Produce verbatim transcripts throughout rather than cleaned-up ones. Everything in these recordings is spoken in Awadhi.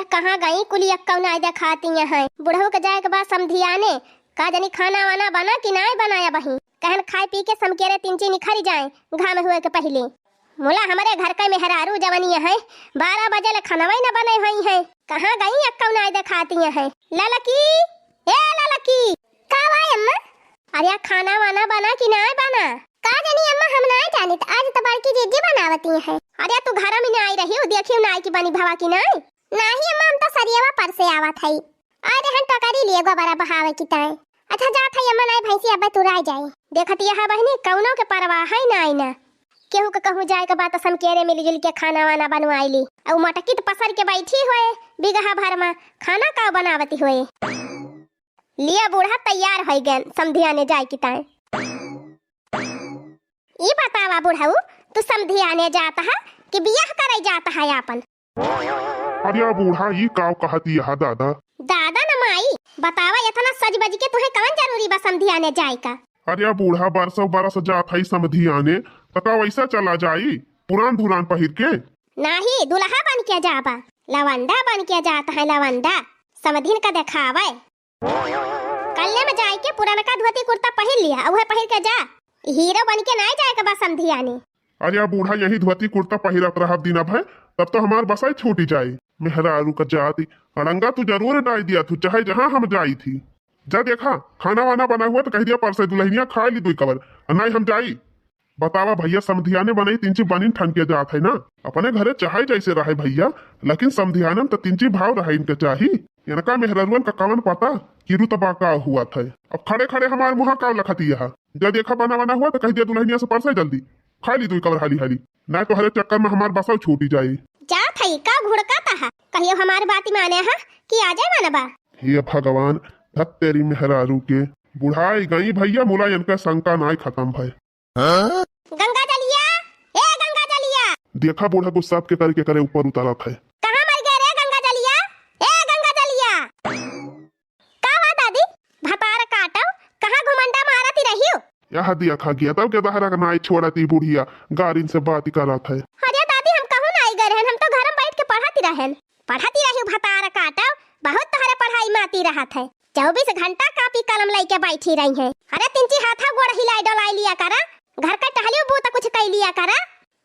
कहाँ गई कुली, एक्कउ नाई देखाती हैं। बुढ़ऊ के जाए के बाद समधियाने, का जनी खाना वाना बना कि नाई बनाया बही। कहन खाए पी के समकेरे तिनची निखरी जाए, घाम हुए के पहिले। मुला हमरे घर के मेहरारू जवनी हैं, बारह बजे ले खनवइ न बनइ होइहैं। कहाँ गई, एक्कउ नाई देखाती हैं। ललकी, ए ललकी। का बा अम्मा? अरे खाना वाना बना कि नाई बना? का जनी अम्मा, हम नाई जानित, आज त बड़की जीजी बनावती हैं। अरे तू घर में नाई रही, देखियो नाई की बनी भवा की नाई। नाही अम्मा, हम त सरियवा पर से आवत हई। आए रहन टोकरी लिए गोबरा बहावे की ताई। अच्छा जात हई अम्मा, नाई भैंसी अब्बे तुराई जाई। देखत यह बहिनी, कउनो के परवाह है नाई ना। केहू के कहूँ जाए के बात समकेरे मिलजुल के खाना वाना बनवाई ली। अउ मटकी त पसर के बैठी होए बिगहा भर मा, खाना का बनावती होए। लिया बूढ़ा तैयार होइ गएन समधियाने जाए की ताई। ई बतावा बुढ़ऊ, तू समधियाने जात हा कि बियाह करे जात हा आपन? अरे बूढ़ा, ई काव कहती यह दादा? दादा न माई, बतावा एतना सज बज के तुहे कवन जरूरी बा समधियाने जाए का? अरे बूढ़ा, बरसों बरस जात हई समधियाने, त का वैसा चला जाई पुरान धुरान पहिर के? नाही, दुल्हा बन के जाबा, लवंडा बन के जात है लवंडा, समधिन का देखावे। कल्ले में जाए के पुरनका धोती कुर्ता पहिर लिया, उहे पहिर के जा। हीरो बन के नाई जाए के बा समधियाने। अरे आ बूढ़ा, यही धोती कुर्ता पहिरत रहब दिन भर, तब तो हमार बसाई छूटी जाई। मेहरारू का जाति, अड़ंगा तू जरूर डाई दिया तू, चाहे जहाँ हम जाई थी। जा देखा, खाना वाना बना हुआ तो कह दिया परसे दुल्हनिया खाए ली दुई कवर, और नाई हम जाई। बतावा भैया, समधियाने बनई तिनची बनिन ठन के जात है ना। अपने घरे चाहे जैसे रहे भैया, लेकिन समधियाने में तो तिनची भाव रहे इनके चाही। इनका मेहररुअन का कवन पता कि रुतबा का हुआ था। अब खड़े खड़े हमार मुँह का लखती यहा। जा देखा बना बना हुआ तो कह दिया दुल्हनिया से परसे जल्दी, खा ली दुई कवर हाली हाली, ना तो हरे चक्कर में हमार बसाव छूटी जाई। जात है का घुड़का तहा, कहियो हमार बात माने हा कि आ जाए मनबा। हे भगवान, धत तेरी मेहरारू के, बुढ़ाई गई भैया, मुला इनका शंका नाई खत्म भय। गंगा जलिया, ए गंगा जलिया। देखा बूढ़ा गुस्सा के करे के करे ऊपर उतारत है। कहाँ मर गए रे गंगा जलिया? ए गंगा जलिया। का हुआ दादी? भतार काटो, कहाँ घुमंडा मारत ही रहियो? यह दिया खा गया तब के दहरा का नाई छोड़त ही बुढ़िया, गारिन से बात करत है। अरे दादी, हम कहूँ नाई गए रहन, हम तो घर में बैठ के पढ़त ही रहन। पढ़त ही रहियो भतार काटो, बहुत तोहरे पढ़ाई माती रहत है। चउबीस घंटा कापी कलम लइके बैठी रही है। अरे तिनची हाथा गोड़ हिलाई डोलाई लिया करा, घर का टहलियो बूता कुछ कई लिया करा,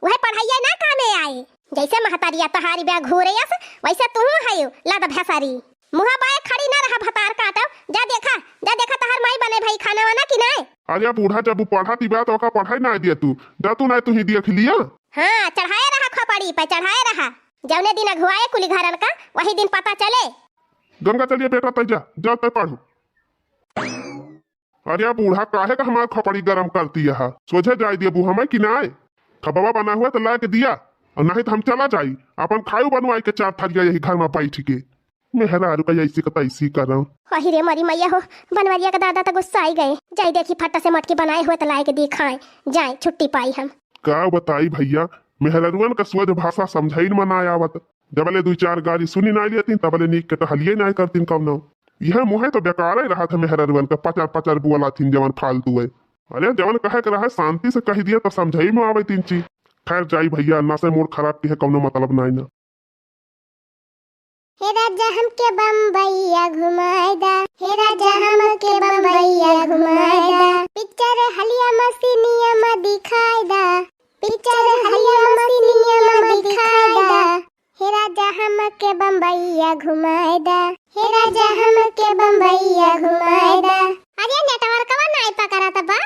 वह पढ़ाइया ना कामे आए। जैसे महतरिया तोहारी बे घूरे अस, वैसे तुहू हयो लद भसरी। मुँह बाए खड़ी ना रहा भतार काटो, जा देखा, जा देखा तोहार माई बने भाई खाना वाना कि नाय। अरे बूढ़ा, जब वो पढ़ा तिबा तो ओका पढ़ाई ना दिया तू, जा तू ना तू ही देख लिया। हाँ, चढ़ाए रहा खोपड़ी पे, चढ़ाए रहा। जौने दिन अघुआए कुली घरन का, वही दिन पता चले। गंगा चलिया बेटा, तै जा, जा तै पढ़ू। अरे बूढ़ा, काहे का हमार खोपड़ी गरम करती है? सोझे जाए देबू हमें कि नाय? खबवा बना हुआ तो ला के दिया, और नहीं तो हम चला जाई, अपन खाऊ बनवाई के चार थरिया यही घर में बैठ के। मेहरारू का ऐसी का तैसी करम। वही रे मरी मैया हो, बनवरिया का दादा तो गुस्सा आई गए। जाई देखी फट्टा से मटकी बनाए हुए तो लाए के दी खाए, जाए छुट्टी पाई हम। का बताई भैया, मेहररुअन का सोझ भाषा समझाइन में ना आवत। जबले दुई चार गारी सुनी ना लेतीन, तबले नीक के टहलिए ना करतीन कौनो। यह मुँहे तो बेकारे रहत है मेहररुअन का, पचर पचर बोला थीन जवन फालतू है। अरे जवन कहे के रहे शांति से कह दिया तो समझाई में आवे तीन चीज। खैर जाई भैया, ना से मूड खराब की है कौनो मतलब नाई ना। हे राजा हमके बम्बैया घुमाए दा, हे राजा हमके बम्बैया घुमाए दा, पिक्चर हलिया मसीनिया में दिखाए दा, पिक्चर हलिया मसीनिया में दिखाए दा, हे राजा हमके बम्बैया घुमाए दा, हे राजा हमके बम्बैया घुमाए दा। अरे नेटवर्कवा नाई पकड़त बा,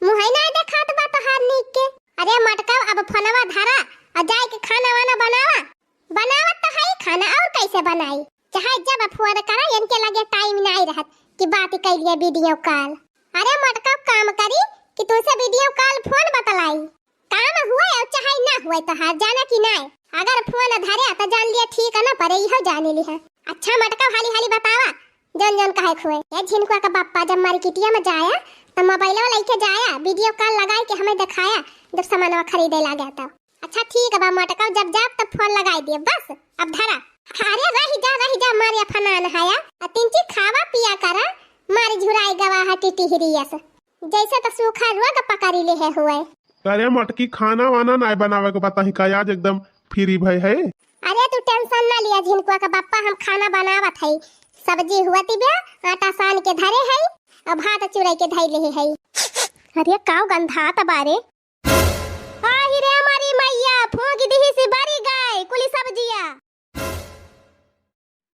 मुँहै नाई देखात बा तोहार नीक के। अरे मटका, अब फोनवा धरा और जाए के खाना वाना बनावा। बनावत तो है खाना, और कैसे बनाई? चाहे जब फोन करा, इनके लगे टाइम नाई रहत कि बात कैलिए वीडियो कॉल। अरे मटका काम करी कि तुमसे वीडियो कॉल फोन बतलाई। काम हुए और चाहे ना हुए तोहार, जाना कि नाय? अगर फोन धरे तो जान लिया ठीक है ना, पर इहो जाने ली है। अच्छा मटका हाली हाली बतावा, जौन जौन कहे खुए। ये झिनकुआ का बापा जब मार्केटिया में जाया तो मोबाइलवा लेके जाया, वीडियो कॉल लगाई के हमें दिखाया जब सामानवा खरीदे लागे तब। अच्छा ठीक बा मटका, जब जाब तब फोन लगाई दिए बस। अब धरा। अरे रही जा, रही जा, मारे फनान हया। आ तिनची खावा पिया करा, मारी झुराई गवा है टिटिहरियस। जैसे तो सूखा रोग पकड़ी ले है हुए। अरे मटकी, खाना वाना नाय बनावे के बताही का, आज एकदम फ्री भय है। अरे तू टेंशन ना लिया झिनकुआ का बप्पा, हम खाना बनावत हई। सब्जी हुआ ती बे, आटा सान के धरे हई और भात चुराई के धई लेहे हई। अरे काव गंधात बारे। आही रे हमारी मैया, फूंक